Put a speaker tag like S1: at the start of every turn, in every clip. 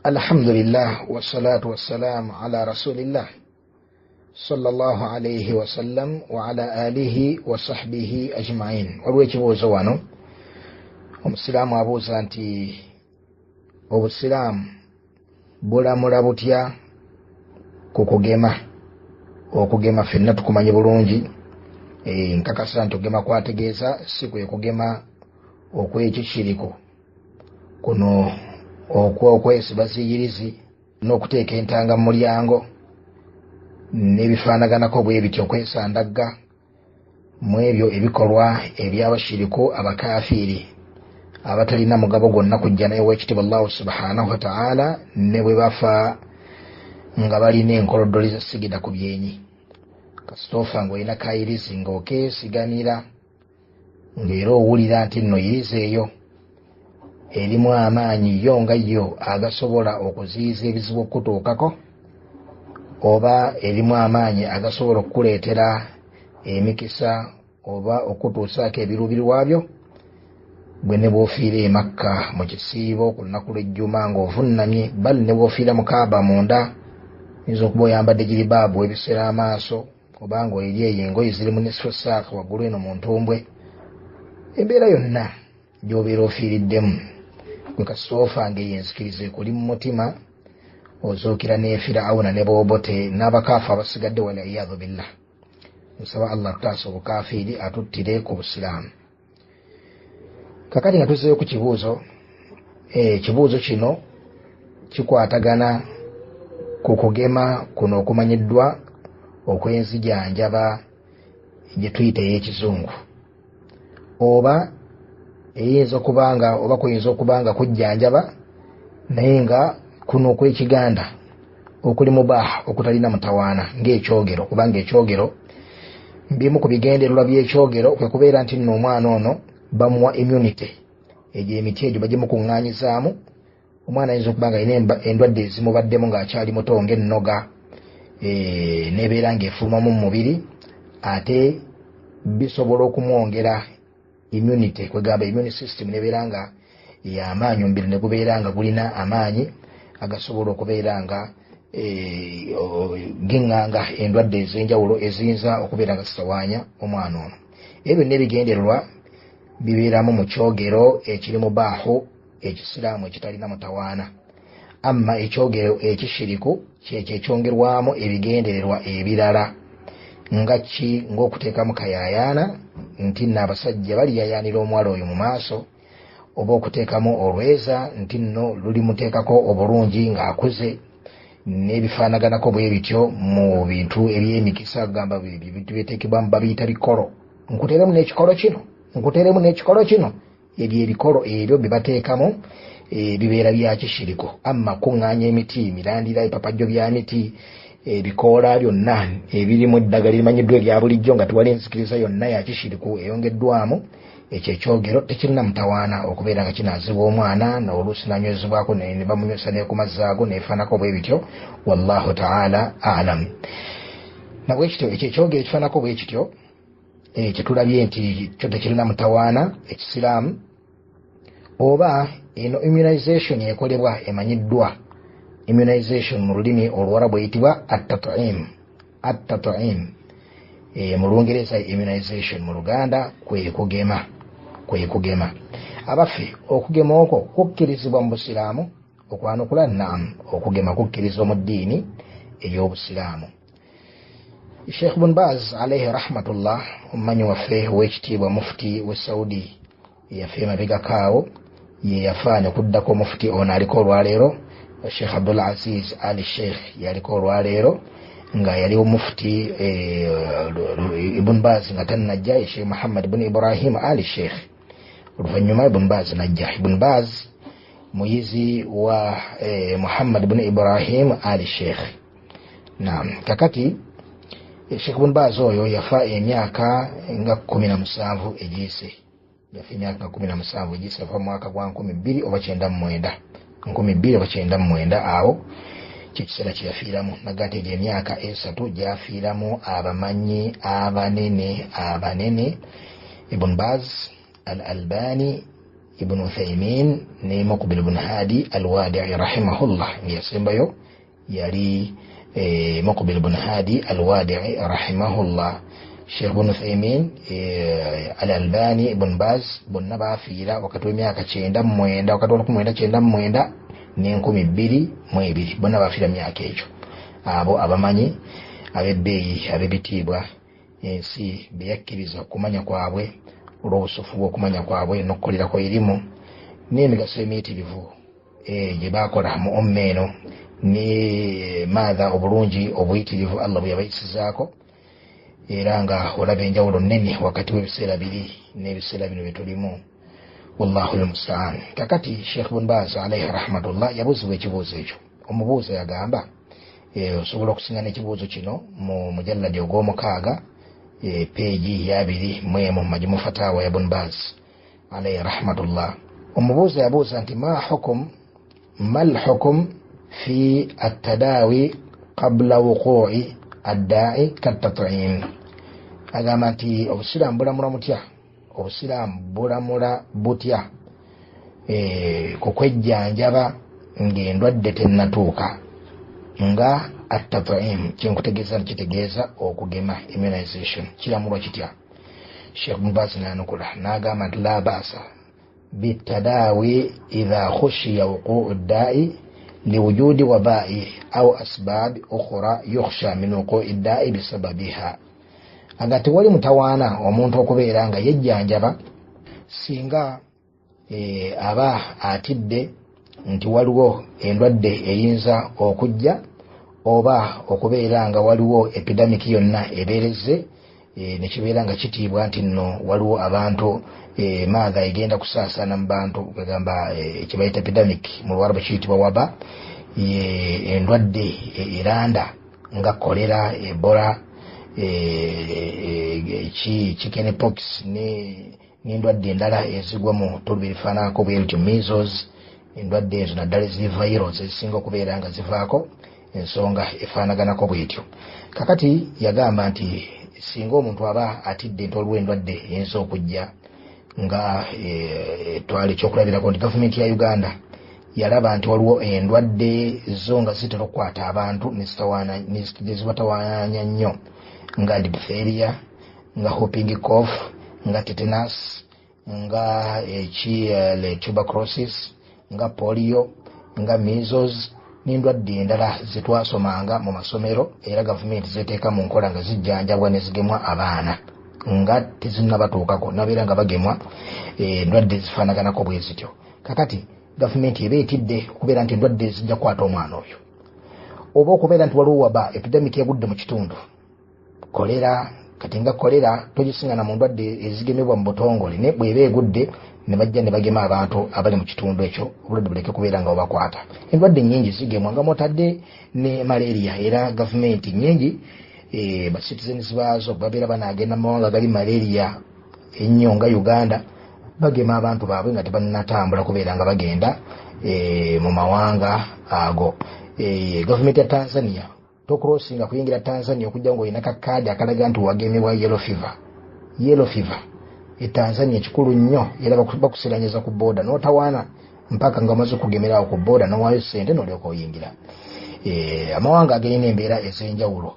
S1: Alhamdulillah wassalatu wassalamu ala rasulillah sallallahu alayhi wasallam wa ala alihi wa sahbihi ajmain. Waliwo ekibuuzo wano, omusiraamu abuuza nti obusiraamu bulamula butya ku kugema? Okugema ffenna tukumanyi bulungi, nkakasa nti okugema kwategeeza si kwe kugema okw'ekikiriko kuno okwesiba ziyirizi n'okuteeka entanga mu mulyango n'ebifaanaganako bwe bityo, okwesandagga mu ebyo ebikolwa eby'abashiriku abakafiiri abatalina mugabo gwonna kujja naye ow'ekitiibwa Allahu subhanahu wa ta'ala, ne bwe bafa nga balina enkoloddoli za sigida ku byenyi. Kasita ofa ng'olina kayirizi ng'okeesigamira ng'era owulira nti nno yirizi eyo erimu amaanyi yo nga yo agasobola okuziyiza ebizibu okutuukako, oba erimu amaanyi agasobola okukuleetera emikisa oba okutuusaako ebiruubirirwa byo, gwe ne bw'ofiira e Makka mu kisiibo ku lunaku lw'ejjuma ng'ovunnamye, bali ne bw'ofiira mu Kaaba munda, oyinza okuba oyambadde jiribaabu webisera amaaso, oba ng'oli eyo engoye ziri mu nisfu saaka waggulu eno mu ntumbwe, embeera yonna gy'obeera ofiiriddemu gwe kasita ofa ng'eyo enzikiriza ekuli mu mutima, ozuukira ne Fir'auna ne Bobote n'abakaafu abasigadde, waliyadhu billah. Nsaba Allah atutaasa obukafiiri, atuttire ku busiraamu. Kakati nga tuzzeeyo ku kibuuzo, ekibuuzo kino kikwatagana ku kugema kuno okumanyiddwa okw'enzijanjaba gye tuyita ey'ekizungu, oba eyinza okuba nga oba kuyinza okuba nga kujjanjaba naye nga kuno okw'ekiganda okuli mubaaha okutalina mutawaana ng'ekyogero, kubanga ekyogero bimu ku bigendererwa by'ekyogero kwe kubeera nti nno omwana ono bamuwa immunity, egyo emiti egyo bagimukuŋŋaanyizaamu. Omwana ayinza okuba nga alina endwadde ezimubaddemu ng'akyali muto ng'ennoga, n'ebeera ng'efulumamu mu mubiri, ate bisobola okumwongera immunity, kwegamba immune system nebeera nga y'amaanyi, omubiri ne gubeera nga gulina amaanyi agasobola okubeera nga geŋŋanga endwadde ez'enjawulo eziyinza okubeera nga zitawaanya omwana ono. Ebyo byonna ebigendererwa bibeeramu mu kyogero ekiri mu baahu ekisiraamu ekitalina mutawaana. Amma ekyogero ekishiriku kyekyo ekyongerwamu ebigendererwa ebirala nga ki, ng'okuteekamu kayaayaana nti nno abasajja baliyayaanira omuwala oyo mu maaso, oba okuteekamu olweza nti nno lulimuteekako obulungi ng'akuze, n'ebifaanaganako bwe bityo mu bintu eby'emikisa, gamba ebintu byeteekebwamu babiyita bikolo, nkuteeremu n'ekikolo kino, nkuteeremu n'ekikolo kino. Ebyo ebikolo ebyo bye bateekamu bibeera bya kishiriko. Amma kuŋŋaanya emiti, mirandira, ebipapajjo bya miti, ebikoola byonna ebirimu eddagala erimanyiddwa erya bulijjo nga tewali nzikiriza yonna ya kishiriku eyongeddwamu, ekyo ekyogero tekirina mutawaana okubeera nga kinaazibwa omwana, oluusi nanywezebwako ne bamunywesa ne ku mazzi ago neefaanako bwe bityo. Wallahu taala alam. Nabwekityo ekyo ekyogero ekifaanako bwe kityo kyetulabye nti kyo tekirina mutawaana ekisiraamu, oba eno immunization ekolebwa emanyiddwa immunization mu lulimi oluwarabu eyitibwa at-tat'im, at-tat'im mu Lungereza immunization, mu Luganda kwe kugema, kwe kugema. Abaffe, okugema okwo kukkirizibwa mu busiraamu? Okwanukula, naam, okugema kukkirizibwa mu ddiini ey'obusiraamu. Sheikh Ibn Baz alayhi rahmatullah, omumanyi waffe ow'ekitiibwa, mufuti we Saudi yafa emabegako awo, ye yafa ne kuddako omufuti ono aliko olwaleero, Sheikh Abdul Aziz Ali Sheikh yaliko olwaleero, nga yali omufuti Ibn Baz nga tannajja, ye Sheikh Muhammad ibn Ibrahim Ali Sheikh. Oluvannyuma Ibn Baz najja. Ibn Baz muyizi wa Muhammad ibn Ibrahim Ali Sheikh. Naam, kakati Sheikh Ibn Baz oyo yafa emyaka nga 17 egiyise, yafa emyaka nga 17 egiyise, yafa mu mwaka gwa 2000 oba 99, 2000 oba 99 awo kyekiseera kye yafiiramu. Naga nti egyo emyaka 3 gyafiiramu abamanyi abanene abanene, Ibn Baz, Al Albani Ibn Uthaymin ne Muqbil ibn Hadi Alwadii rahimahullah. Ngeyasembayo yali Muqbil ibn Hadi Alwadii rahimahullah. Sheikh Ibn Uthaymin, Al Albani, Ibn Baz bonna bafiira wakati w'emyaka 99, wakati wa 1999 ne 2002. Bonna bafiira myaka egyo. Abo abamanyi ab'ebbeeyi, ab'ebitiibwa, ensi beyakkiriza okumanya kwabwe olw'obusufu bw'okumanya kwabwe n'okukolerako erimu n'emigaso emiyitirivu gye bakola mu umma eno, ne maatha obulungi obuyitirivu Allah bwe yabayisizaako. Era nga olaba enjawulo nnene wakati w'ebiseera biri n'ebiseera bino bye tulimu. Wallahu lmustaan. Kakati Sheikh Bun Baz alaihi rahmatullah yabuuzibwa ekibuuzo ekyo. Omubuuza yagamba, osobola okusinga n'ekibuuzo kino mu mujalladi ogw'omukaaga, peegi ya 21, Majumu Fatawa ya Bun Baz alaihi rahmatullah. Omubuuza yabuuza nti ma hukum, ma lhukum fi attadawi qabla wuqu'i addai kattatim. Agamba nti obusiraamu bulamula mutya, obusiraamu bulamula butya ku kwejjanjaba ng'endwadde tennatuuka, nga attatim? Kyenkutegeeza nti kitegeeza okugema, immunization, kiramulwa kitya? Sheikh Mubasi nayanukula n'agamba nti la basa bitadawi idha khushiya wuquu ddai liwujudi wabai au asbab ukhra yukhsha min wuqui ddai bisababiha. Aga tewali mutawaana omuntu okubeera nga yejjanjaba singa aba atidde nti waliwo endwadde eyinza okujja, oba okubeera nga waliwo epidemic yonna ebeereze, nekibeera nga kitiibwa nti nno waliwo abantu, maatha egenda kusaasaana mu bantu. Kwegamba ekibayita epidemic mu Luwarabu kiyitibwa waba, endwadde eranda nga kolera, Ebola, chicken pox n'endwadde endala ezigwa mu tuluba erifaananako bwe rutyo, measles. Endwadde ezo naddala eziri virals ezisinga okubeera nga zivaako ensonga efaanaganako bwetyo. Kakati yagamba nti singa omuntu aba atidde nti waliwo endwadde eyinza okujja, nga twala ekyokulabirako nti gavumenti ya Uganda yalaba nti waliwo endwadde zo nga zitera okukwata abantu nezibatawaanya nnyo, nga diphtheria, nga whooping cough, nga tetanus, nga eki tuberculosis, nga polio, nga measles n'endwadde endala zetwasomanga mu masomero, era gavumenti zeteeka mu nkola nga zijjanjabwa ne zigemwa abaana nga tezinnabatuukako, nabeera nga bagemwa endwadde zifaanaganako bwe zityo. Kakati gavumenti eba etidde okubeera nti endwadde zijja kukwata omwana oyo, oba okubeera nti waliwo waba epidemic egudde mu kitundu, kolera. Kati nga kolera togisingana mu ndwadde ezigemebwa mu butongole, naye bw'eba egudde ne bajja ne bagema abantu abali mu kitundu ekyo, obulwadde buleke kubeera nga bubakwata. Endwadde nnyingi zigemwa nga mwotadde ne malaria, era gavumenti nnyingi, ba citizens baazo babeera banaagenda mu mawanga gali malaria ennyo nga Uganda, bagema abantu baabwe nga tebannatambula kubeera nga bagenda mu mawanga ago. Gavumenti ya Tanzania, tocrossinga kuyingira Tanzania okujja nga olina kakaadi akalaga nti wagemebwa yellow fever. Yellow fever e Tanzania kikulu nnyo, era bakusiranyiza ku booda n'otawaana mpaka nga omaze okugemerawo ku booda n'owaayo sente n'olyoka oyingira. Amawanga agalina embeera ez'enjawulo,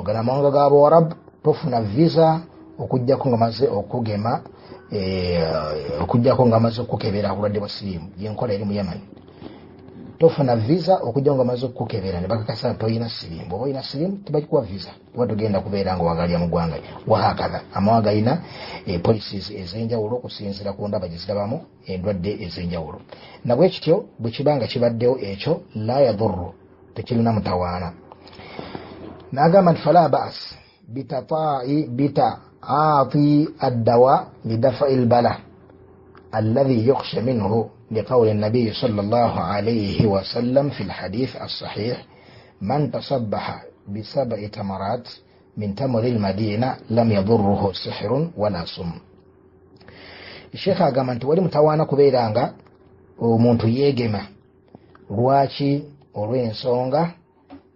S1: gano amawanga ga Bawarabu, tofuna visa okugjako nga maze okugema, okugjako nga amaze okukebera obulwadde bwa siriimu. Yenkola eri mu Yaman, tofuna visa okujja nga amaze okukukebera ne bakakasa nti olina siriimu. Bw'oba olina siriimu tebakikuwa visa, kuba togenda kubeera nga wagalya mu ggwanga. Wahakatha amawanga galina policies ez'enjawulo okusinziira ku ndaba gye zirabamu endwadde ez'enjawulo. Nabwe kityo bwe kiba nga kibaddewo ekyo, la yadurru, tekirina mutawaana. N'agamba nti fala bas bitaati addawa lidafai lbala alladhi yukhsha minhu, liqawli nabiyi sal llah alaihi wasallam fi lhadith alsahih: man tasabaha bisabai tamarat min tamuri lmadina lam yaduruhu sihirun wala sum. Sheekha agamba nti wali mutawaana kubeera nga omuntu yeegema. Lwaki? Olw'ensonga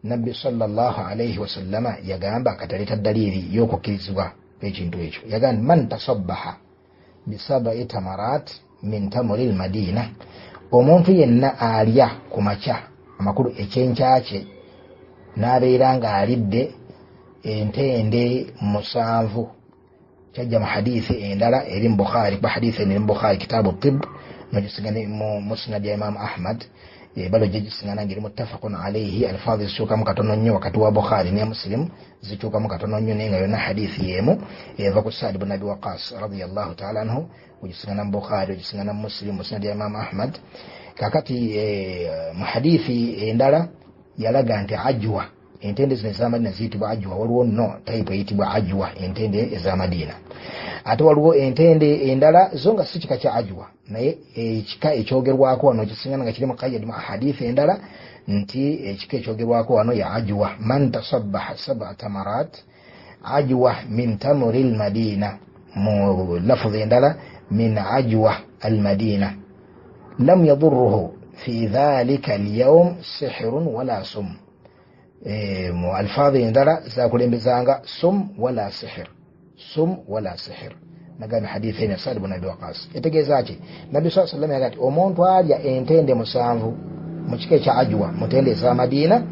S1: Nabbi sallallahu alaihi wasallama yagamba, kataleta daliri y'okukkirizibwa ekintu ekyo, yagamba nti man tasabbaha bisabai tamarat min tamuri lmadina. Omuntu yenna alya ku makya, amakulu ekyenkya kye, n'abeera ng'alidde entende 7. Kyajja mu hadithi endala eri mu Bukhari, kuba hadithi eno eri mu Bukhari kitaabu tib, nogisigana mu musnad ya Imamu Ahmad, balo gyegisingana ngeri muttafaqun alaihi. Alfaadhi zikyukamu katono nnyo wakati wa Bukhari ne Muslim, zikyukamu katono nnyo, naye nga yonna hadithi y'emu eva ku Saadi bun Abi Waqas radiyallahu taala anhu. Ogisingana mu Bukhari, ogisingana mu Muslim, musnad ya Imamu Ahmad. Kakati mu hadithi endala yalaga nti ajwa, entende zino ez'Amadina ziyitibwa ajwa. Waliwo nno tayipu eyitibwa ajwa, entende ez'Amadina. Ate waliwo entende endala zo nga si kika kya ajwa, naye ekika ekyogerwako wano kisingana nga kiri mu qayyad mu hadithi endala nti ekika ekyogerwako wano ya ajwa. Man tasabbaha sab'a tamarat ajwa min tamuri lmadina, mu lafudhi endala min ajwa almadina, lam yadurruhu fi dhalika alyawm sihirun wala sum. Mu alfaadhi endala zakulembezanga sum wala sihir, sum wala sihir. Nagambye hadithi eno ya Saad bun Abi Waqas etegeeza ki? Nabbi saa sallam yaga nti omuntu alya entende 7 mu kika ekya ajwa, mu ntende ez'Amadiina,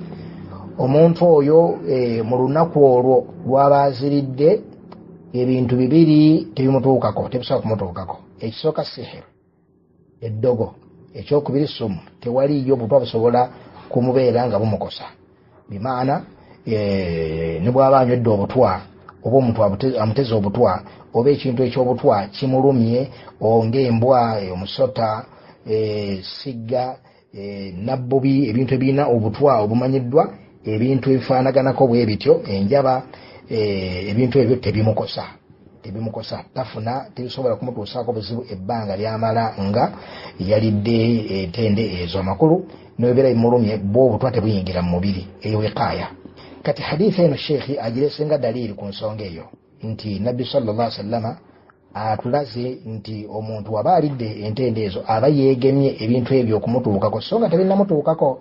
S1: omuntu oyo mu lunaku olwo lwaba aziridde ebintu bibiri tebimutuukako, tebisobola kumutuukako. Ekisooka sihir, eddogo. Ekyokubiri sumu, tewaliyo butwa busobola kumubeera nga bumukosa. Bimaana ne bw'aba anywedde obutwa, oba omuntu amuteze obutwa, oba ekintu ekyobutwa kimulumye, ng'embwa, omusota, sigga, nabbubi, ebintu ebirina obutwa obumanyiddwa, ebintu ebifaanaganako bwe bityo, enjaba, ebintu ebyo tebimukosa, tebimukosa, tafuna, tebisobola kumutuusaako buzibu ebbanga lyamala nga yalidde entende ezo. Amakulu nebibeera bimulumye, bwo obutwa tebuyingira mu mubiri, eyo wiqaaya. Kati hadithi eno sheekhi agirese nga daliiri ku nsonga eyo nti Nabbi sallallahu alaihi wasallama atulaze nti omuntu waba alidde entende ezo aba yeegemye ebintu ebyo okumutuukako, so nga tebinnamutuukako,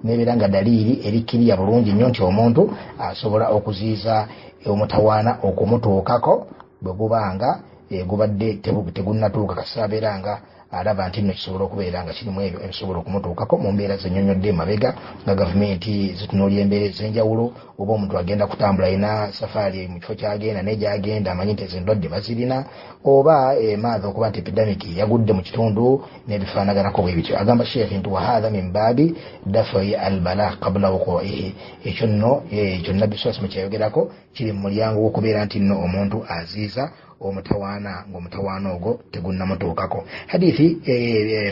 S1: nebeera nga daliiri erikkiriya bulungi nnyo nti omuntu asobola okuziiza omutawaana okumutuukako bwe gubanga gubadde tegunnatuuka, kasita abeera nga alaba nti nno kisobola okubeera nga kirimu ebyo ebisobola okumutuukako mu mbeera zennyonnyodde emabega, nga gavumenti zitunuulira embeera ez'enjawulo, oba omuntu agenda kutambula alina safaari mu kifo ky'agenda naye gy'agenda amanyi nti ezo endwadde bazirina, oba maatha okuba nti epidemic yagudde mu kitundu n'ebifaanaganako bwe bityo. Agamba sheekhi nti wahatha min baabi dafai albala qabla wuquiihi. Ekyo nno ekyo Nabbi saa sallam kyeyayogerako kiri mu mulyango gw'okubeera nti nno omuntu aziiza omutawaana ng'omutawaana ogwo tegunnamutuukako. Hadithi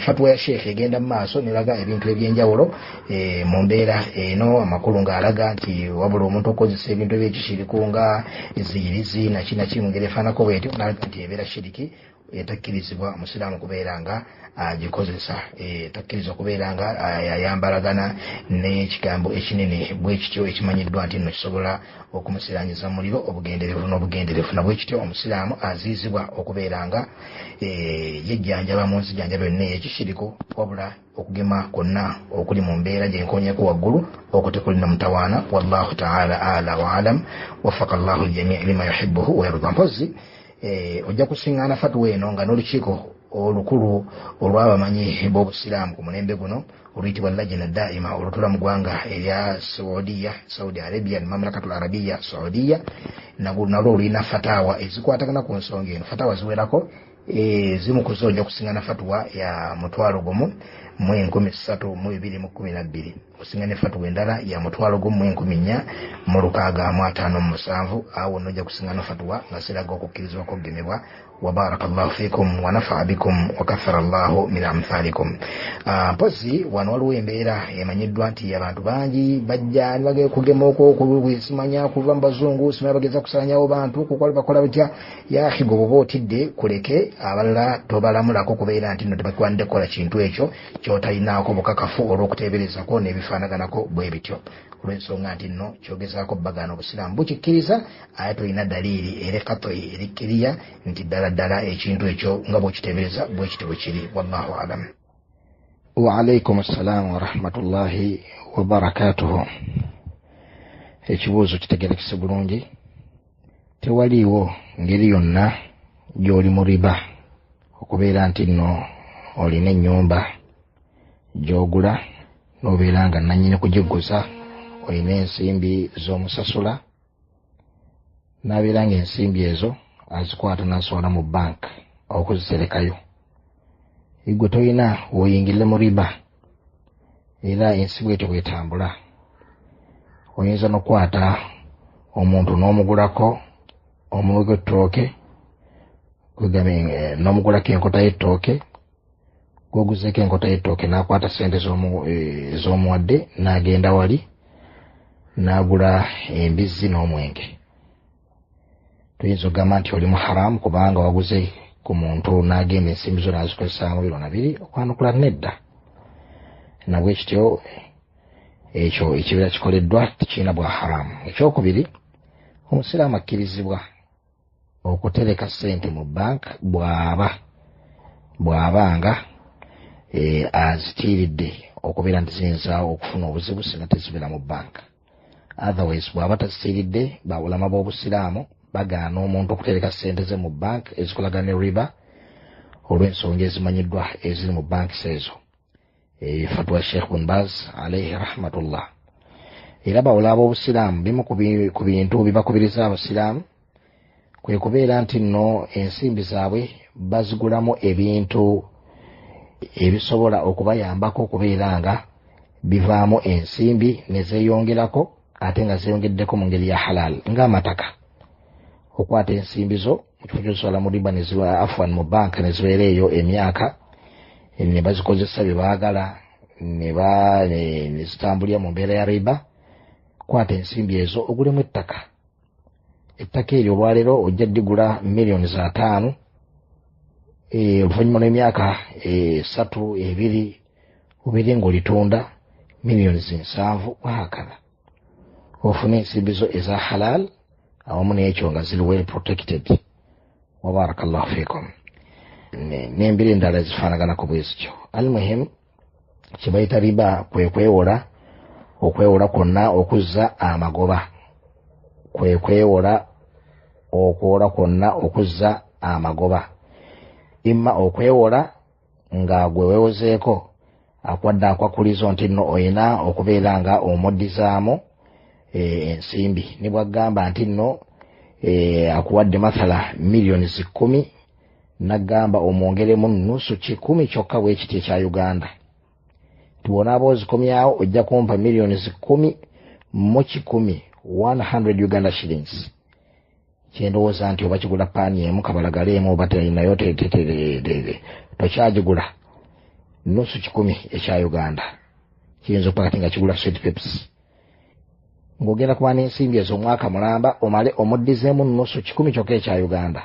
S1: fatwa ya sheekh egenda mu maaso nelaga ebintu ebyenjawulo mu mbeera eno, amakulu ng'alaga nti wabula omuntu okukozesa ebintu ebyekishiriku nga ziyirizi naki naki mu ngeri efaanako bwetyo, n'alaga nti ebeera shiriki etakkirizibwa musiraamu kubeera nga agikozesa, takkirizibwa kubeera nga ayambalagana n'ekigambo ekinene bwe kityo ekimanyiddwa nti nno kisobola okumusiranyiza mu muliro obugenderevu n'obugenderevu. Na bwe kityo omusiraamu aziizibwa okubeera nga yejjanjaba mu nzijanjaba yonna ey'ekishiriku, wabula okugema kwonna okuli mu mbeera gye nkoonyeko waggulu okwo tekulina mutawaana. Wallahu taala ala wa alam, wafaka llahu ljamii lima yuhibuhu wa yarda. Mpozi ojja kusiŋŋaana fatuwa eno nga n'olukiiko olukulu olw'abamanyi b'obusiraamu ku mulembe guno oluyitibwa Lajina Daima olutula mu ggwanga erya Saudiya, Saudi Arabia, Mamlakatul Arabiya Saudiya, nalwo olulina fatawa ezikwatagana ku nsonga eno. Fatawa ziwerako, zimu ku zo ojja kusiŋŋaana fatuwa ya 13,312, okusinga ne fatuwa endala ya 14,467. Awo nno ojja kusiŋŋaana fatuwa nga ziraga okukkirizibwa kw'okugemebwa. Wabaraka llahu fikum wanafaa bikum wakathara llahu min amthalikum. Mpozi wano waliwo embeera emanyiddwa nti abantu bangi bajja nibagenda kugema okwo, simanya kuva mu bazungu, simanya bageza kusaanyawo bantu, kukola bakola batya. Yahi, gwe bw'oba otidde kuleke abalala tobalamulako kubeera nti nno tebakwanidde kukola kintu ekyo ky'otalinaako bukakafu olw'okuteeberezako n'ebifaanaganako bwe bityo, olw'ensonga nti nno kyogezaako bagaana obusiraamu bukikkiriza, ate tolina daliiri era katoi erikkiriya nti ddala ddala ekintu ekyo nga bw'okiteebereza bwe kityo bwe kiri. Wallahu alam. Waalaikum assalaamu warahmatullahi wabarakatuhu. Ekibuuzo kitegerekese bulungi. Tewaliiwo ngeri yonna gy'oli mu riba okubeera nti nno olina ennyumba gy'ogula n'obeera nga nannyini kugigguza, olina ensimbi z'omusasula, n'abeera nga ensimbi ezo azikwata n'azitwala mu bank okuziterekayo. Ggwe tolina w'oyingirire mu riba, era ensi bwetyo bw'etambula. Oyinza n'okukwata omuntu n'omugulako omunwe gw'ettooke, n'omugulako enkota y'ettooke, gw'oguzeeko enkota y'ettooke n'akwata ssente z'omuwadde n'agenda wali n'agula embizzi n'omwenge. Toyinza okugamba nti oli mu haramu kubanga waguze ku muntu n'agenda ensimbi zo n'azikozesaamu bino na biri, okwanukula nedda. Nabwe kityo ekyo ekibeera kikoleddwa tekirina bwa haramu. Ekyokubiri, omusiraamu akkirizibwa okutereka ssente mu bank bw'aba nga azitiiridde okubeera nti ziyinza okufuna obuzibu singa tezibeera mu bank. Otherwise bw'aba tazitiiridde, bawulama b'obusiraamu bagaana omuntu okutereka ssente ze mu bank ezikolagana ne riba olw'ensonga ezimanyiddwa eziri mu banks ezo. Fatwa Sheikh Bin Baz alayhi rahmatullah. Era bawula ab'obusiraamu bimu ku bintu bibakubiriza abasiraamu kwe kubeera nti nno ensimbi zaabwe bazigulamu ebintu ebisobola okubayambako okubeera nga bivaamu ensimbi ne zeeyongerako, ate nga zeeyongeddeko mu ngeri ya halal, ng'amataka. Okwata ensimbi zo mu kifo ky'ozitwala mu riba ne ziba, afwan, mu banka ne zibeera eyo emyaka ne bazikozesa bye baagala ne zitambulira mu mbeera ya riba, kwata ensimbi ezo ogulemu ettaka. Ettaka eryo olwaleero ojja ddigula miliyoni za 5, oluvannyuma lw'emyaka 3 2 obeere ng'olitunda miliyoni 70, wahakadha. Ofune ensimbi zo eza halal awamu n'ekyo nga ziri well protected. Wa barakallahu fikum. N'embeera endala ezifaanaganako bwe zityo. Almuhim, kye bayita riba kwe kwewola, okwewola kwonna okuzza amagoba, kwe kwewola okwola kwonna okuzza amagoba. Imma okwewola nga gwe weewozeeko akwadde akwakulizo nti nno olina okubeera nga omuddizaamu ensimbi, ne bw'agamba nti nno akuwadde mathala miliyoni 10, n'agamba omwongeremu nusu kikumi kyokka bwe kiti ekya Uganda, nti bw'onaaba ozikomyawo ojja kumpa miliyoni 10 mu 100, 100 Uganda shillings. Kyendowooza nti oba kigula paani emu kabalagala emu oba nayo tokyagigula, nusu kikumi ekya Uganda kiyinza okuba kati nga kigula sweet pips. Ng'ogenda kuba n'ensimbi ezo omwaka mulamba omale omuddizeemu nusu kikumi kyokka ekya Uganda,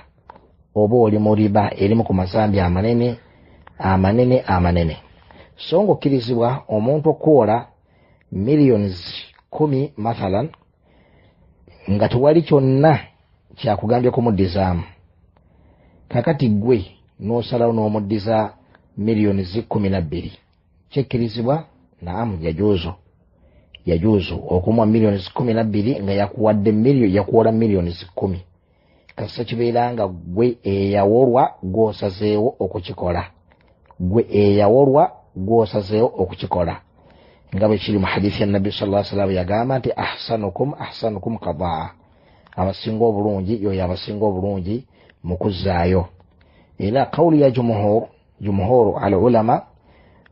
S1: oba oli mu riba erimu ku mazambi amanene amanene amanene. So ng'okkirizibwa omuntu okuwola miliyoni 10 mathalan nga tewali kyonna kyakugambye kumuddizaamu, kakati ggwe n'osalawo n'omuddiza miliyoni 12, kyekkirizibwa? Naamu, yajuuzu okumuwa miliyoni 12 nga yakuwadde yakuwola miliyoni 10, kasita kibeera nga ggwe eyawolwa gw'osazeewo okukikola, ggwe eyawolwa gw'osazeewo okukikola, nga bwe kiri mu hadithi ya Nabbi sallallahu alaihi wasallam yagamba nti ahsanukum ahsanukum qadaa, abasinga obulungi yoyo abasinga obulungi mu kuzzaayo. Era kawuli ya jumhur al ulama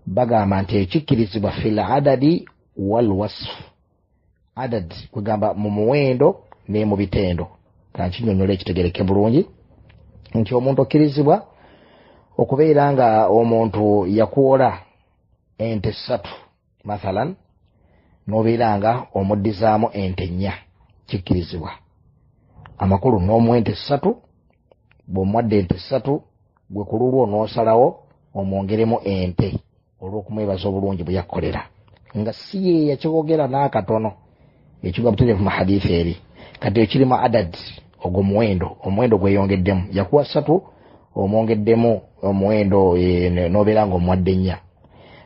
S1: bagamba nti ekikkirizibwa fil adadi wal wasf, adad kwegamba mu muwendo ne mu bitendo. Kankinyonnyola ekitegereke bulungi nti omuntu okkirizibwa okubeera nga omuntu yakuwola ente 3 mathalan n'obeera nga omuddizaamu ente 4, kikkirizibwa. Amakulu n'omuwa ente 3, bw'omuwadde ente 3 gwe ku lulwo n'osalawo omwongeremu ente olw'okumwebaza obulungi bwe yakkolera, nga si ye yakyogera n'akatono, ekigwa butereevu mu hadithi eri. Kati ekirimu adad ogwo muwendo, omuwendo gweyongeddemu, yakuwa 3 omwongeddemu omuwendo n'obeera ng'omuwadde 4.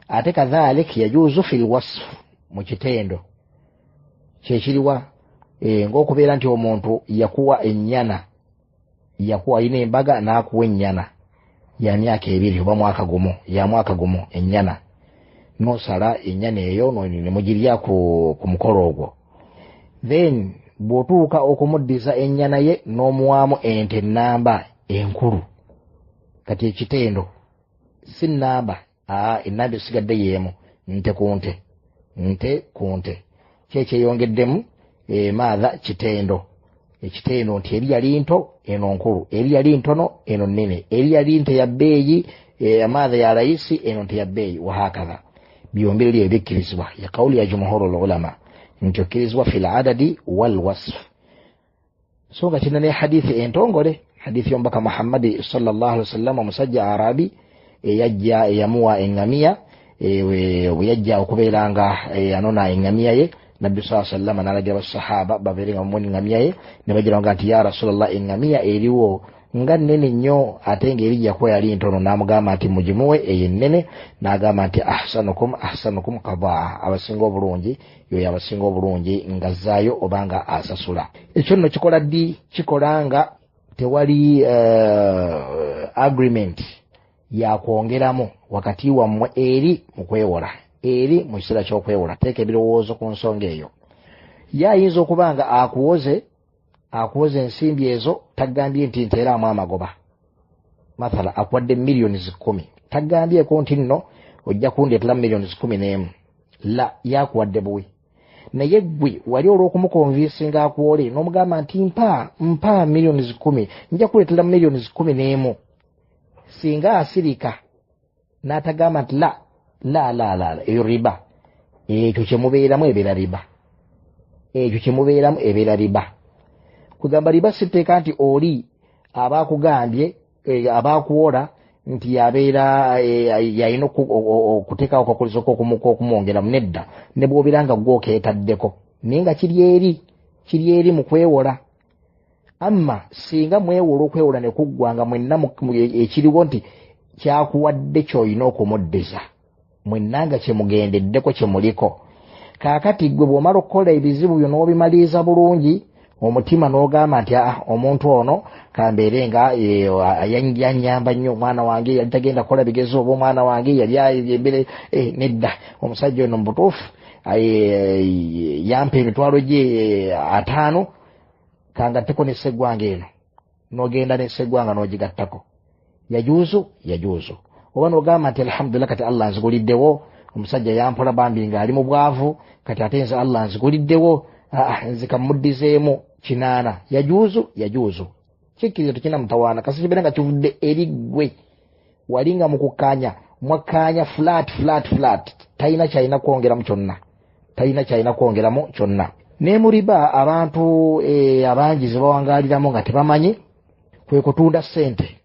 S1: Ate kadhalik yajuuzu fil wasf, mu kitendo kyekiriwa ng'okubeera nti omuntu yakuwa ennyana, yakuwa alina embaga n'akuwa ennyana, ya myaka 2 oba mwaka gumu, ya mwaka gumu ennyana, nosala ennyana eyo ne mugirya ku mukolo ogwo. Then bw'otuuka okumuddiza ennyana ye n'omuwaamu ente ennamba enkulu. Kati ekitendo si nnamba, ennamba esigadde y'emu, nte ku nte, nte ku nte. Kyekyeyongeddemu maatha kitendo, ekitendo nti eri yali nto eno nkulu, eri yali ntono eno nnene, eri yali nte ya bbeeyi maatha ya layisi, eno nte ya bbeeyi, wahakatha. Byombi ebyo bikkirizibwa, ya kawuli ya jumhuru ulama nti okkirizibwa fil adadi wal wasf. So nga kirina ne hadithi entongole, hadithi y'omubaka Muhammadi sallallahu alaihi wasallam, omusajja Arabi eyajja eyamuwa eŋŋamiya, bwe yajja okubeera nga anona eŋŋamiya ye, Nabbi sallallahu alaihi wasallam n'alagira basahaba babeere nga bamuwa eŋŋamiya ye, ne bagira nga nti ya Rasulallah, eŋŋamiya eriwo nga nnene nnyo ate ng'eri yakuwa yali ntono. N'amugamba nti mugimuwe eyo ennene, n'agamba nti ahsanukum ahsanukum qadaa, abasinga obulungi yoyo abasinga obulungi nga zzaayo oba nga asasula. Ekyo nno kikola ddi? Kikola nga tewali agreement yakwongeramu wakati wammwe eri mu kwewola, eri mu kiseera ky'okwewola. Teeka ebirowoozo ku nsonga eyo. Ye ayinza okuba nga akuwoze ensimbi ezo, tagambye nti nteeraamu amagoba. Mathala akuwadde 10,000,000, tagambyeko nti nno ojja kundeetera 11,000,000. La, yakuwadde buwi. Naye ggwe wali olw'okumukonvinsinga akuwole n'omugamba nti mpa 10,000,000, nja kuleetera 11,000,000. Singa asirika n'atagamba nti la la la la, eyo riba. Ekyo kyemubeeramu ebeera riba, ekyo kyemubeeramu ebeera riba. Kugamba riba siteeka nti oli aba akugambye, aba akuwola nti yabeera yalina okuteekawo akakulizo k'okumwongeramu, nedda, ne bw'obeera nga ggwe okeetaddeko, naye nga kiri eri mu kwewola. Amma singa mwewola okwewola ne kuggwa nga mwenna ekiriwo nti kyakuwadde ky'olina okumuddiza, mwenna nga kyemugendeddeko kyemuliko. Kaakati ggwe bw'omala okukola ebizibu byo n'obimaliriza bulungi, omutima n'ogamba nti omuntu ono kambeere nga yannyamba nnyo, omwana wange yali tagenda kukola bigezo, oba omwana wange yali embere, nedda, omusajja ono mu butuufu yampa emitwalo gye 5, kangatteko ne sseggwanga eno. N'ogenda ne sseggwanga n'ogigattako, yajuuzu yajuuzu. Oba n'ogamba nti alhamdulillah, kati Allah nziguliddewo, omusajja yampola bambi ng'ali mu bwavu, kati ate nze Allah nziguliddewo, nze kamuddizeemu 8, yajuuzu yajuuzu. Kikkiriza tekirina mutawaana, kasi kibeera nga kivudde eri ggwe. Wali nga mukukkaanya, mwakkaanya flat flat flat, talina kyalina kwongeramu kyonna, talina kyalina kwongeramu kyonna. Ne mu riba abantu abangi ze bawangaaliramu nga tebamanyi, kwe kutunda ssente.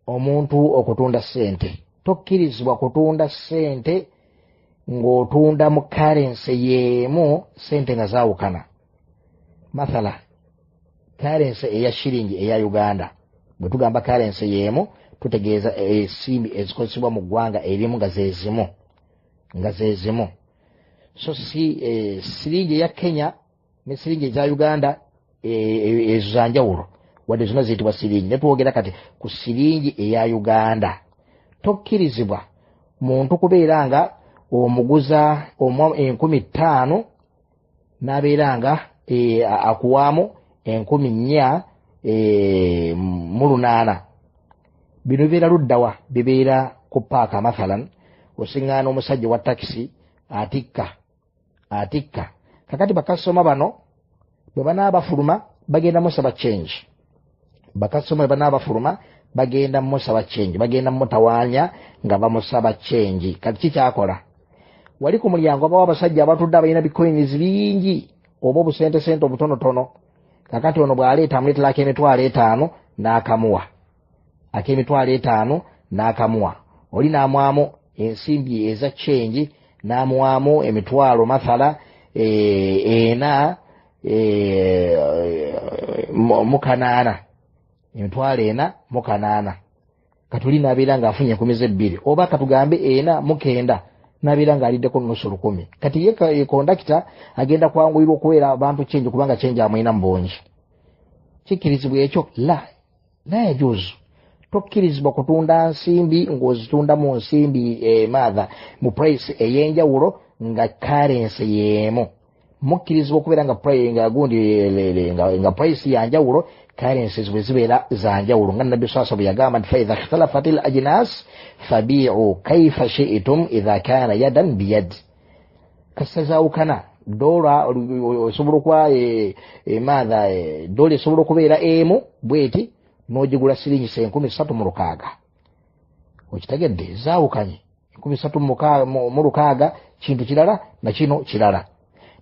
S1: Omuntu okutunda ssente, tokkirizibwa kutunda ssente ng'otunda mu currency y'emu, ssente nga zaawukana. Mathala currency eya shiringi eya Uganda, bwe tugamba currency y'emu tutegeeza ensimbi ezikozesebwa mu ggwanga erimu nga zeezimu, nga zeezimu. So si siringi eya Kenya ne siringi eza Uganda ezo za njawulo, wadde zonna ziyitibwa siringi. Ne twogera kati ku siringi eya Uganda, tokkirizibwa muntu kubeera nga omuguza 5,000 n'abeera nga akuwaamu 4,800. Bino bibeera luddawa? Bibeera ku paaka. Mathalan osiŋŋaana omusajja wa takisi atikka. Kakati bakasoma bano bwe banaaba bafuluma bagenda musaba change, bakasoma bwe banaaba bafuluma bagenda musaba change, bagenda mutawaanya nga bamusaba change. Kati kikyakola wali ku mulyango abawo abasajja abatudde abalina bikoyinizi bingi oba obusentesente obutonotono. Kakati ono bw'aleeta amuleetera ak'emitwalo 5 n'akamuwa, ak'emitwalo 5 n'akamuwa, oli n'amwamu ensimbi eza change, n'amuwaamu emitwalo mathala 4 mu 800, 4,800. Kati oli n'abeera ng'afunye 2,000, oba katugambe 4,900, n'abeera ng'aliddeko 500,000. Kati ye kondakita agenda kwanguyirwa okuweera abantu change, kubanga change amulina mu bungi. Kikkirizibwa ekyo? La, la yajuuzu. Tokkirizibwa kutunda nsimbi ng'ozitunda mu nsimbi maatha mu price ey'enjawulo nga currency y'emu. Mukkirizibwa okubeera nga gundi nga price yanjawulo, currencies bwe zibeera zanjawulo, nga Nabbi sasa bwe yagamba nti faidha ikhtalafat l ajnas fabiu kaifa shiitum idha kana yadan biyad. Kasita zaawukana, dola osobola okuba maatha dola esobola okubeera emu bweti n'ogigula siringisa 3600. Okitegedde? Zaawukanye, 3600 kintu kirala na kino kirala,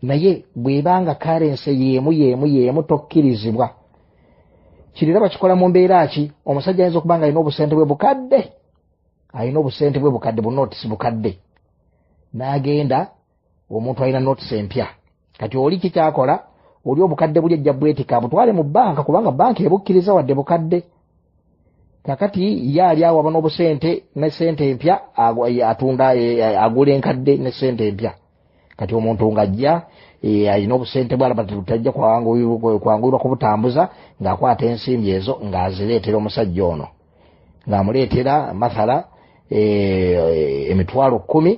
S1: naye bw'ebanga currency y'emu y'emu y'emu tokkirizibwa. Kirira bakikola mu mbeera ki? Omusajja ayinza okuba nga alina obusente bwe bukadde, alina obusente bwe bukadde, bunotisi bukadde, n'agenda omuntu alina notisi empya. Kati oli kikyakola, oli obukadde buli ejja bwetika butwale mu banka, kubanga banka ebukkiriza wadde bukadde. Kakati ye ali awo aba n'obusente ne sente empya, atunda agula enkadde ne sente empya. Kati omuntu ng'ajja alina obusente bwalaba tajja kwanguyirwa kubutambuza, ng'akwata ensimbi ezo ng'azireetera omusajja ono, ng'amuleetera mathala 100,000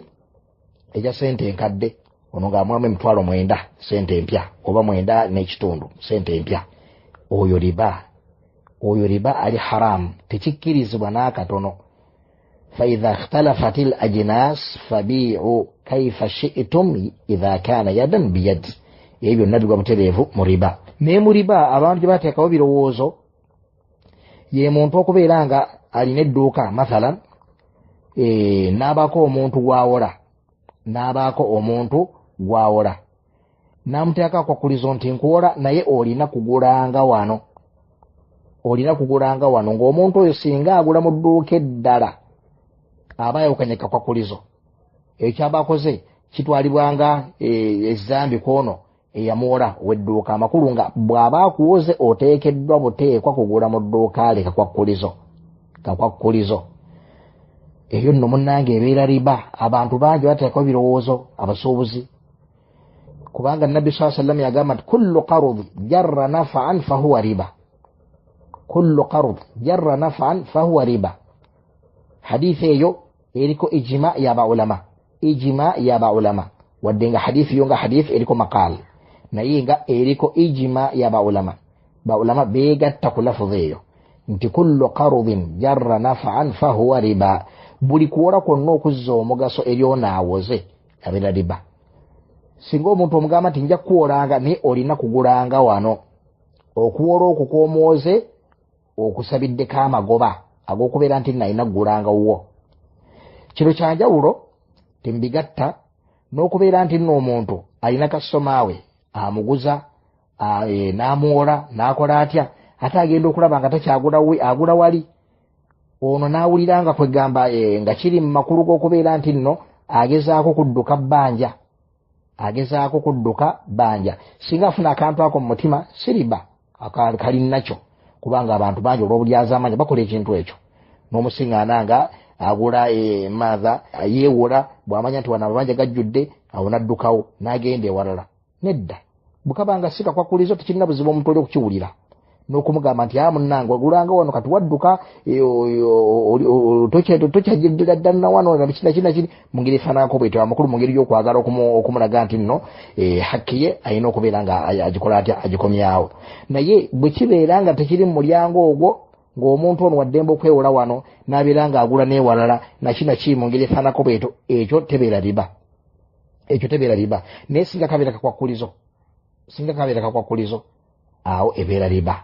S1: egya sente enkadde, ono ng'amuwamu 90,000 sente empya, oba 9.5 sente empya. Oyo riba, oyo riba ali haramu, tekikkirizibwa n'akatono. Faidha ikhtalafat l ajnas fabiu kaifa shitum idha kana yadan biyad. Ebyo byonna bigwa butereevu mu riba. Naye mu riba abantu gye bateekawo birowoozo, ye muntu okubeera nga alina edduuka mathalan, n'abaako omuntu gwawola, n'abaako omuntu gwawola, n'amuteekako akwakulizo nti nkuwola naye olina kugulanga wano, olina kugulanga wano. Ng'omuntu oyo singa agula mu dduuka eddala aba ayawukanye kakwakulizo. Ekyo kyaba akoze kitwalibwanga ezambi kwono eyamuwola ow'edduuka. Amakulu nga bw'aba akuwoze oteekeddwa buteekwa kugula mu dduuka le kakwakulizo, kakwakulizo. Eyo nno munnange ebeera riba. Abantu bangi bateekawo birowoozo abasuubuzi, kubanga Nabbi saa sallam yagamba nti kullu qarud jarra nafaan fahuwa riba, kullu qarud jarra nafaan fahuwa riba. Hadithi eyo eriko ijima yabaulama, ijima yabaulama, wadde nga hadithi yo nga hadithi eriko maqal, naye nga eriko ijima yabaulama. Baulama begatta ku lafuzi eyo nti kullu qarudin jarra nafaan fahuwa riba, buli kuwola kwonna okuzza omugaso eri onaawoze abeera riba. Singa omuntu omugamba nti nja kuwolanga naye olina kugulanga wano, okuwola okwo kw'omwoze okusabiddeko amagoba ag'okubeera nti nalina kugulanga wuwo. Kino kyanjawulo tembigatta n'okubeera nti nno omuntu alina kasitoma we amuguza n'amuwola n'akola atya, ate agenda okulaba nga takyagula we, agula wali ono, n'awulira nga kwegamba nga kiri mu makulu g'okubeera nti nno agezaako kudduka bbanja, agezaako kudduka bbanja. Singa afuna akantu ako mu mutima, siriba kali nakyo, kubanga abantu bangi olw'obulyazaamaanyi bakola ekintu ekyo. N'omusiŋŋaana nga agula maatha yeewola, bw'amanya nti wano amabanja gajjudde, awo n'addukawo n'agenda ewalala. Nedda, bukabanga si kakwakulizo tekirina buzibu omuntu oli okukiwulira n'okumugamba nti a munnange wagulanga wano, kati wadduka, tokyajjira ddala wano nakina kiri mu ngeri efaananako bwetyo. Amakulu mu ngeri y'okwagala okumulaga nti nno hakki ye alina okubeera nga agikola atya, agikomyawo. Naye bwe kibeera nga tekiri mu mulyango ogwo, ng'omuntu ono waddembe okwewola wano n'abeera ng'agula n'ewalala nakina kiri mu ngeri efaananako bwetyo, ekyo tebeera riba, ekyo tebeera riba. Naye singa kabeera kakwakulizo, singa kabeera kakwakulizo, awo ebeera riba,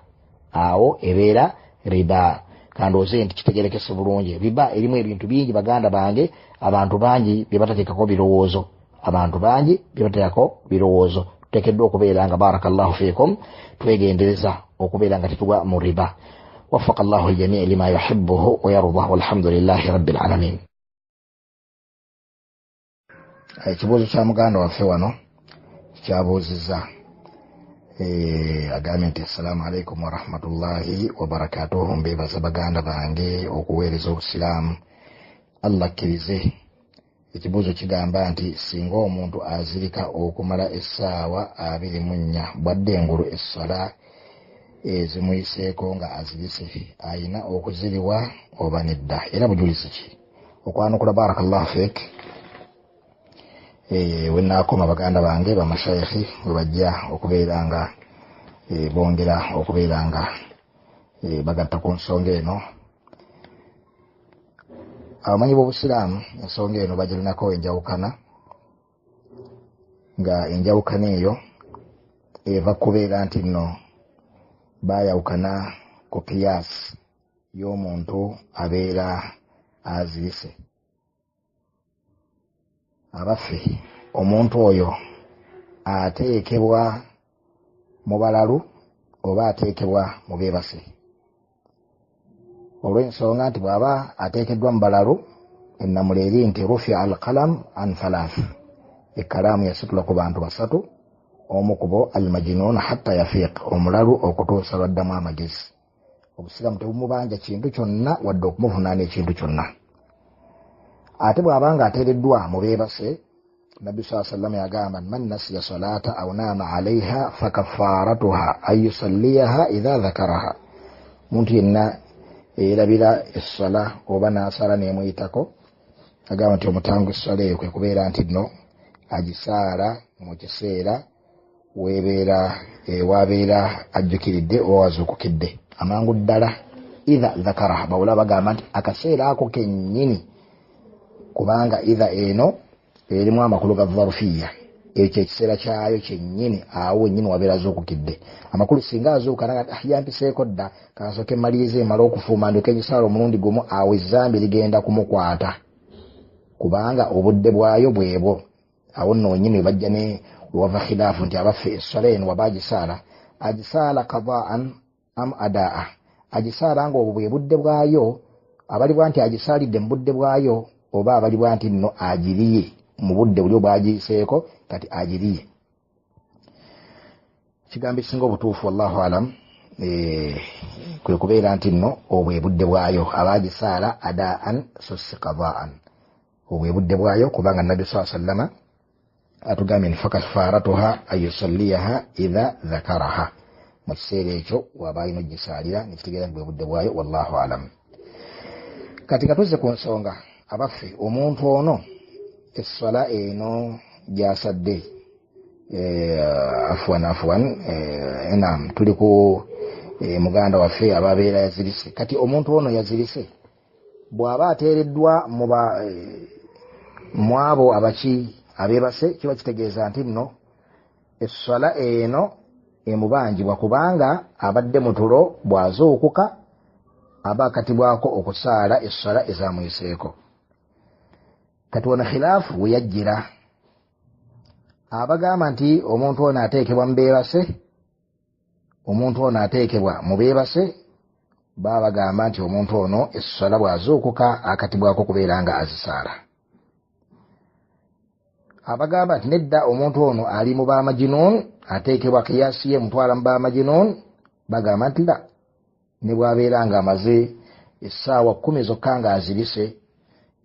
S1: awo ebeera riba. Kandooze nti kitegerekese bulungi. Riba erimu ebintu bingi baganda bange, abantu bangi bye batateekako birowoozo, abantu bangi bye batateekako birowoozo. Tuteekeddwa okubeera nga barakallahu fiikum twegendereza okubeera nga tetugwa mu riba. Wafaka llahu ljamii lima yuhibuhu wayardah, walhamdulillahi rabbil alamin. Ekibuuzo kya muganda waffe wano kyabuuzizza, agambye nti assalaamu alaikum warahmatullahi wabarakatuhu. Mbeebaza baganda bange okuweereza obusiraamu, Allah akkirize. Ekibuuzo kigamba nti singa omuntu azirika okumala essaawa 24 bwadde engulu essala Ezimuyiseeko nga azirise, ayina okuziriwa oba nedda? Era bujulizi ki? Okwanukula, barakallahu fik, wenaakoma baganda bange bamashayikhi we bajja okubeera nga bongera okubeera nga bagatta ku nsonga eno. Abamanyi b'obusiraamu ensonga eno bagirinako enjawukana, nga enjawukana eyo eva kubeera nti nno bayawukana ku kiyaasi y'omuntu abeera azirise. Abaffe, omuntu oyo ateekebwa mu balalu oba ateekebwa mu beebase? Olw'ensonga nti bw'aba ateekeddwa mu balalu, ennamula eri nti rufia al qalam an thalath, ekkalaamu yasitula ku bantu basatu, omu ku bo al majnun hatta yafiq, omulalu okutuusa lwaddamu amagezi. Obusiraamu tebumubanja kintu kyonna wadde okumuvunaana ekintu kyonna. Ate bw'aba nga ateereddwa mu beebase, Nabbi saa sallama yagamba, man nasiya salata aw naama alaiha fakafaratuha an yusalliyaha idha dhakaraha. Omuntu yenna eyerabira essala oba n'asala n'emuyitako, agamba nti omutango essala eyo kwe kubeera nti nno agisaala mu kiseera webeera wabeera ajjukiridde oba wazuukukidde amangu ddala. Idha dhakaraha, bawula bagamba nti akaseera ako kennyini, kubanga idha eno erimu amakulu ga varufiya, ekyo ekiseera kyayo kyennyini, awo wennyini wabeera azuukukidde. Amakulu singa azuuka naga ah, yampiseeko dda, kansooke mmalirize mmale okufuuma ndyoke ngisaala omulundi gumu, awo ezzambi ligenda kumukwata kubanga obudde bwayo bwebwo. Awo nno wennyini webajja ne wewava khilaafu nti abaffe esswala eno waba agisaala, agisaala qadaan am adaa, agisaala nga obwo bwe budde bwayo, abalibwa nti agisaalidde mu budde bwayo, oba abalibwa nti nno agiriye mu budde buli obwagiyiseeko kati agiriye. Ekigambo ekisinga obutuufu, wallahu alam, kwe kubeera nti nno obwe budde bwayo aba agisaala adaan so si qadaan, obwe budde bwayo, kubanga Nabbi saa sallama atugambye nti fakafaratuha an yusalliyaha idha dhakaraha, mu kiseera ekyo waba alina ogisaalira, nekitegeera nti bwe budde bwayo, wallahu alam. Kati nga tuzze ku nsonga, abaffe omuntu ono esswala eno gyasadde, afwan afwan, nam tuli ku muganda waffe aba abeera yazirise. Kati omuntu ono yazirise bw'aba ateereddwa mu abo abaki abeebase, kiba kitegeeza nti nno esswala eno emubanjibwa kubanga abadde mu tulo, bw'azuukuka aba akatibwako okusaala esswala ezamuyiseeko. Kati wano khilaafu we yajjira, abagamba nti omuntu ono ateekebwa mu beebase, omuntu ono ateekebwa mu beebase, baba bagamba nti omuntu ono esswala bw'azuukuka akatibwako okubeera nga azisaala. Abagamba nti nedda, omuntu ono ali mu bamajinun, ateekebwa kiyasi ye mutwala mu bamajinun, bagamba nti la, ne bw'abeera nga amaze essaawa 10 zokka nga azirise,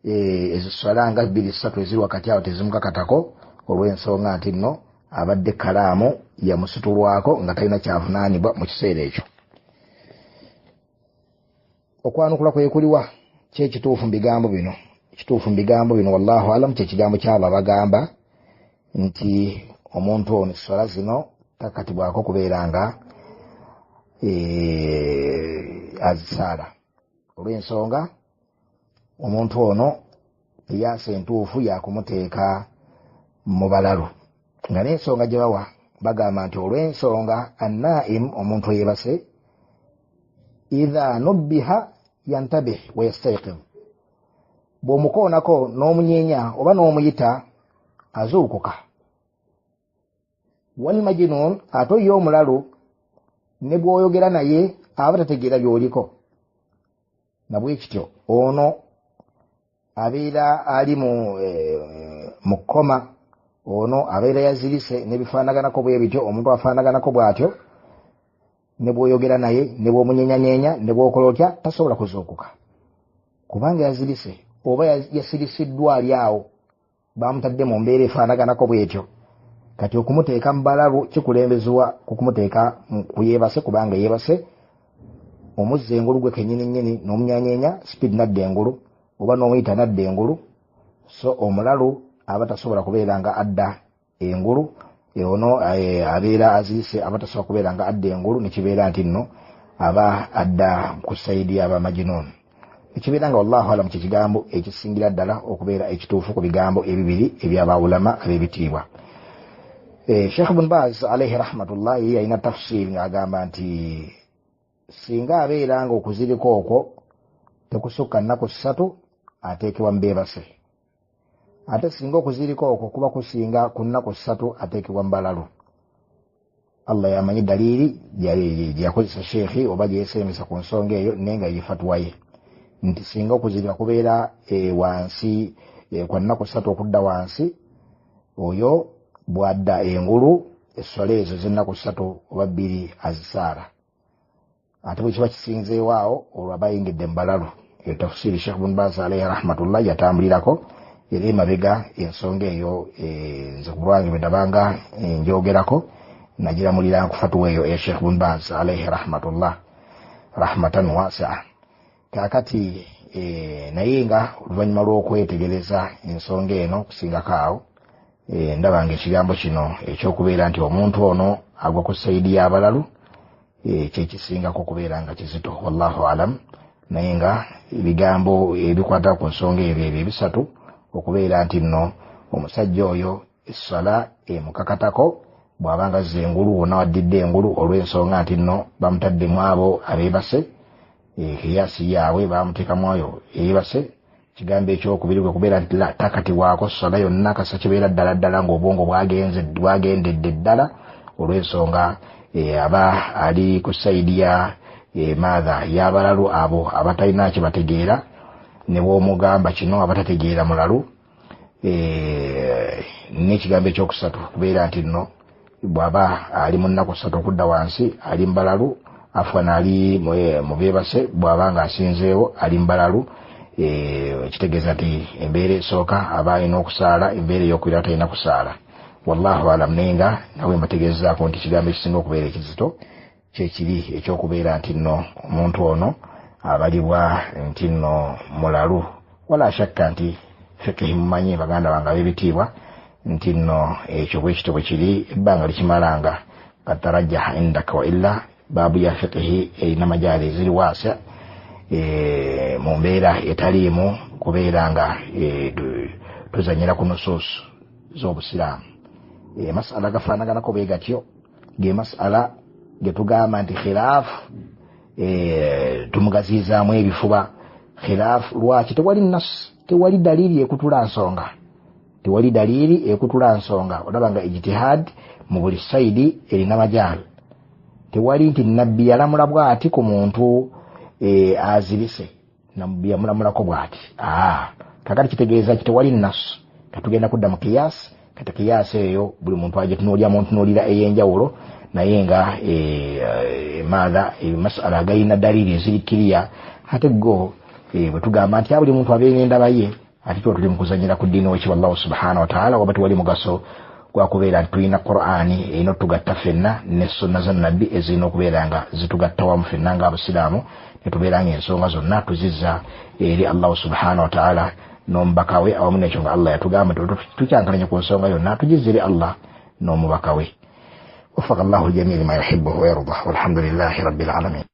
S1: eziswala nga 2 3 eziri wakati awo tezimukakatako, olw'ensonga nti nno abadde kalaamu yamusitulwako nga talina kyavunaanibwa mu kiseera ekyo. Okwanukula kwe kuliwa? Kyekituufu mu bigambo bino, ekituufu mu bigambo bino wallahu alam, kyekigambo kyabo abagamba nti omuntu ono esswala zino takatibwako kubeera nga azisaala, olw'ensonga omuntu ono eyaasa entuufu yakumuteeka mu balalu, nga n'ensonga gye bawa bagamba nti olw'ensonga annaim, omuntu eyebase, idha nubbiha yantabih wa yastaiqid, bw'omukoonako n'omunyeenya oba n'omuyita azuukuka. Walmajinun, ate ye omulalu ne bw'oyogera naye aba tategeera by'oliko, nabwe kityo ono abeera ali mu kkoma, ono abeera yazirise n'ebifaanaganako bwe bityo. Omuntu afaanaganako bw'atyo ne bw'oyogera naye ne bw'omunyenyanyeenya ne bw'okola otya tasobola kuzuukuka, kubanga yazirise oba yasirisiddwa ali awo, bamutadde mu mbeera efaanaganako bw'etyo, Kati okumuteeka mu balalu kikulembezebwa ku kumuteeka ku yeebase, kubanga yeebase omuzza engulu gwe kennyini nnyini n'omunyanyeenya speed nadda engulu, oba n'omuyita nadda engulu. So omulalu aba tasobola kubeera nga adda engulu, ono abeera aziise aba tasobola kubeera nga adda engulu, nekibeera nti nno aba adda ku sayidi y'abamajinoon. Ekibeera nga wallahu alam kye kigambo ekisingira ddala okubeera ekituufu ku bigambo ebibiri eby'abaulama ab'ebitiibwa. Sheikh Ibn Baz alaihi rahmatullah ye yalina tafsiri ng'agamba nti singa abeera nga okuzirika okwo tekusukka nnaku 3 ateekebwa mu beebase, ate singa okuzirika okwo kuba kusinga ku nnaku 3 ateekebwa mu balalu. Allah yamanyi dalili gyeyakozesa sheikhi oba gyeyesembesa ku nsonga eyo, naye nga ye fatwa ye nti singa okuzirika kubeera wansi kwa nnaku 3 okudda wansi, oyo bw'adda engulu esswala ezo z'ennaku 3 oba 2 azisaala, ate bwe kiba kisinzeewo awo olwo aba ayingidde mu balalu. Eyo tafsiri Sheikh Ibn Baz alaihi rahmatullah yatambulirako, era emabega ensonga eyo nze ku lwange bwe ndabanga njogerako nagiramulira ku fatuwa eyo eya Sheikh Ibn Baz alaihi rahmatullah rahmatan wasia. Kaakati naye nga oluvannyuma lw'okwetegereza ensonga eno okusingako awo, ndaba nga ekigambo kino ekyokubeera nti omuntu ono agwa ku sayidi y'abalalu kyekisingako okubeera nga kizito, wallahu alam. Naye nga ebigambo ebikwata ku nsonga ebyo ebyo ebisatu, okubeera nti nno omusajja oyo essala emukakatako bw'aba nga azza engulu wonna waddidde engulu, olw'ensonga nti nno bamutaddemu abo abeebase, kiyasi yaabwe bamuteekamu oyo eyeebase. Kigambo ekyokubiri kwe kubeera nti takatibwako ssala yonna kasa kibeera ddala ddala ng'obwongo bwagendedde ddala, olw'ensonga aba ali ku sayidi ya maatha y'abalalu abo abatalina kye bategeera, ne bw'omugamba kino abatategeera mulalu. N'ekigambo ekyokusatu kubeera nti nno bw'aba ali mu nnaku 3 okudda wansi ali mu balalu, afwan ali mu beebase, bw'aba ng'asinzeewo ali mu balalu, kitegeeza nti embeera esooka aba alina okusaala, embeera ey'okubiri aba talina kusaala. Wallahu alam. Naye nga bwe mbategeezaako nti ekigambo ekisinga okubeera ekizito kyekiri ekyokubeera nti nno omuntu ono abalibwa nti nno mulalu. Wala shakka nti fikihi mumanyi baganda bange ab'ebitiibwa nti nno ekyo bwe kityo bwe kiri, ebbanga likimalanga katarajjaha indaka wa illa baabu ya fikihi erina majaali eziri waasa mu mbeera etaliimu kubeera nga tuzanyira ku nusuusu z'obusiraamu. Masala gafaanaganako bwe gatyo ge masala ge tugamba nti khilaafu tumugaziizaamu ebifuba. Khilaafu lwaki? Tewali nas, tewali dalili ekutula nsonga, tewali dalili ekutula nsonga. Olaba nga ijtihad mu buli sayidi erina majaali. Tewali nti nabbi yalamula bw'ati ku muntu azirise, nabbi yamulamulako bw'ati. Kakati kitegeeza ki? Tewali nas. Katugenda kudda mu kiyasi. Kati kiyasi eyo buli muntu agitunuulira mu ntunuulira ey'enjawulo, naye nga maatha masala agalina dalili eziri kiriya. Ate go bwe tugamba nti buli muntu abeera n'endaba ye, ate tuba tuli mu kuzannyira ku ddiini wekitiibwa Allahu subhanahu wa ta'ala, waba tewali mugaso gwa kubeera nti tulina Qur'ani erina otugatta ffenna ne sunna za nabbi ezirina okubeera nga zitugatta wamu ffenna ng'abasiraamu, ne tubeera nga ensonga zonna tuzizza eri Allahu subhanahu wa ta'ala n'omubaka we, awamu n'ekyo nga Allah yatugamba nti tukyankalanye ku nsonga yonna tugizze eri Allah n'omubaka we. Wafaka Allahu ljamii lima yuhibbuhu wa yardah, walhamdulillahi rabbil alamin.